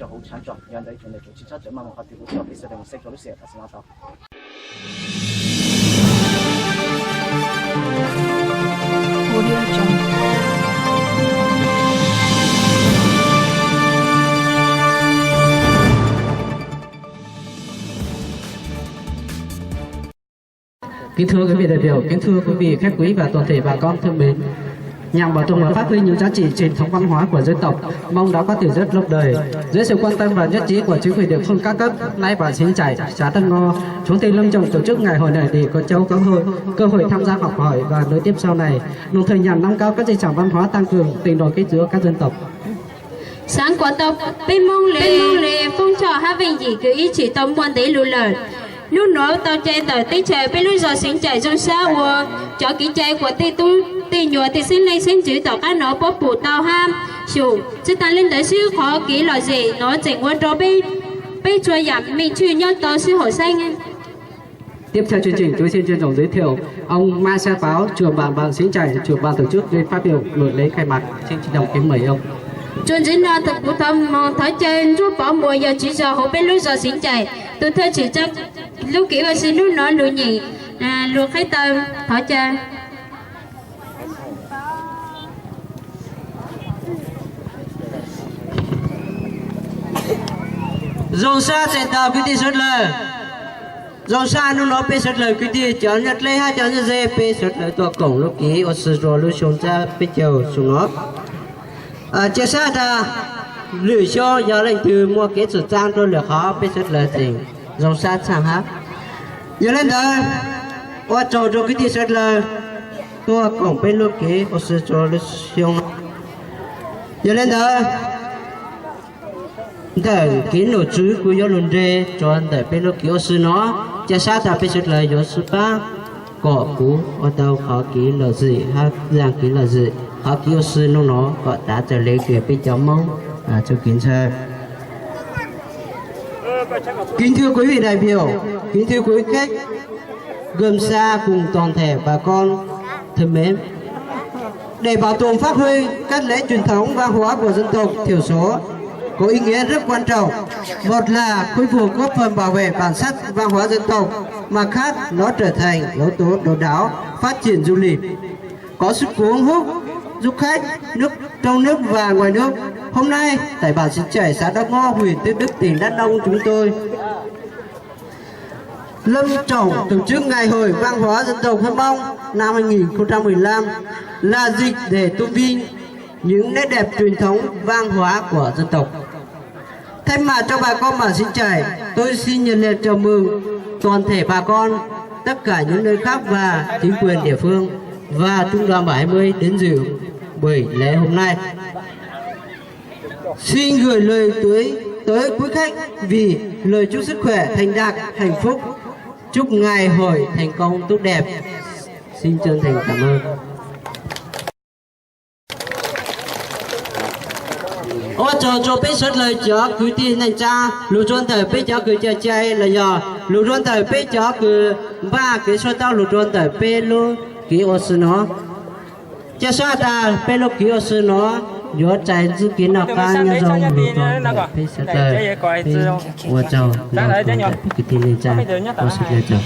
rau hauv tshav ntsos, yog ntawd ib tsoom ntawm tsoom tsis txhob txwm maj mus qhov twg kuv coj peb sawv daws mus saib rau lub sij hawm tam sim no tau. Kính thưa quý vị đại biểu, kính thưa quý vị khách quý và toàn thể bà con thân mến, nhằm bảo tồn và phát huy những giá trị truyền thống văn hóa của dân tộc Mông đã có từ rất lâu đời. Dưới sự quan tâm và nhất trí của chính quyền địa phương các cấp, nay bản Xín Chảy, xã Tân Ngo, chúng tôi long trọng tổ chức ngày hội này để có cháu có hội, cơ hội tham gia học hỏi và nối tiếp sau này, đồng thời nhằm nâng cao các di sản văn hóa, tăng cường tình đoàn kết giữa các dân tộc. Xaav kuas tau peb Moob le, peb Moob le foob choj hab veej yim kws ib txwm tau muaj ntev lug lawm. Nub nuav tau cai ntawm teb chaws peb lub zog Xeev Caim zoo sab ua cov kev cai kuas tej tub tej nyuas tej xeeb leej xeeb ntxwv tom qab nuav puab pum tau hab xyum. Tsi taag le ntawd xwb, qhov kev lom zem nuav tseem ua rua peb, peb txhua yaam meej tshwj nyob tau sib haum xeeb. Tiếp theo chương trình, tôi xin trân trọng giới thiệu ông Mai Sa Páo, trưởng bản bản Xín Chảy, trưởng bản tổ chức, lên phát biểu buổi lễ khai mạc. Xin trân trọng kính mời ông. Txuas ntxiv no kuv thov moog thov caw Ntsuab Pov Muas yog tswv zos huv peb lub zos Xeev Caim, tug thawj tsim txog lub kev ua si nub nuav lug nyeem lug qheb taw, thov caw. Zoo sab tseem tau kwv tij suav dlawg. Zoo sab nub nuav peb suav dlawg kwv tij cov nyob dleb hab cov nyob ze peb suav dlawg tuaj koom lub kev ua si rua lub xyoo tsab peb caug xyoo nuav. Cia sab tas lwm xyoo yog leej twg muaj kev txawm txaab rua lwm qhov peb suav dlawg tseem zoo sab txhaaj hab. Yog le ntawd, ua tsaug rua kwv tij suav dlawg tuaj koom peb lub kev ua si rua lub xyoo nuav. Yog le ntawd, ntawm kev nom tswv kuv yuav lug nres rua ntawm peb lub kev ua si nuav, cia sab tas peb suav dlawg yuav sib pab kom kuv ua tau qhov kev lom zem hab zaaj kev lom zem qhov kev ua si nub nuav kom tav txawm le kws peb cov Moob txuj kev ntshaw. Kính thưa quý vị đại biểu, kính thưa quý khách, gồm xa cùng toàn thể bà con thân mến. Để bảo tồn phát huy các nét truyền thống văn hóa của dân tộc thiểu số có ý nghĩa rất quan trọng. Một là khôi phục góp phần bảo vệ bản sắc văn hóa dân tộc, mặt khác nó trở thành yếu tố độc đáo phát triển du lịch, có sức cuốn hút du khách nước trong nước và ngoài nước. Hôm nay, tại bản Xín Chảy, xã Đắk Ngo, huyện Tư Đức, tỉnh Đắk Nông chúng tôi long trọng tổ chức Ngày hội Văn hóa Dân tộc Hmông năm hai nghìn không trăm mười lăm là dịp để tôn vinh những nét đẹp truyền thống văn hóa của dân tộc. Thay mặt cho bà con bản Xín Chảy, tôi xin nhiệt liệt chào mừng toàn thể bà con, tất cả những nơi khác và chính quyền địa phương và trung đoàn bảy mươi đến dự buổi lễ hôm nay. Xin gửi lời tưới tới quý khách vì lời chúc sức khỏe, thành đạt, hạnh phúc, chúc ngày hội thành công tốt đẹp. Xin chân thành cảm ơn. Ua tsaug rua peb suav dlawg cov kwv tij neej tsaa lug rua ntawm peb cov kws cai cai los yog lug rua ntawm peb cov kws npaj kev suab taub lug rua ntawm peb lub kev ua si nuav. Ca sab tas peb lub kev ua si nuav yuav rais ntxuj kev noj qab nyob zoo lug rua ntawm peb suav dlawg. Peb ua tsaug ntau rua ntawm peb kwv tij neej tsaa, ua tsaug, ua tsaug.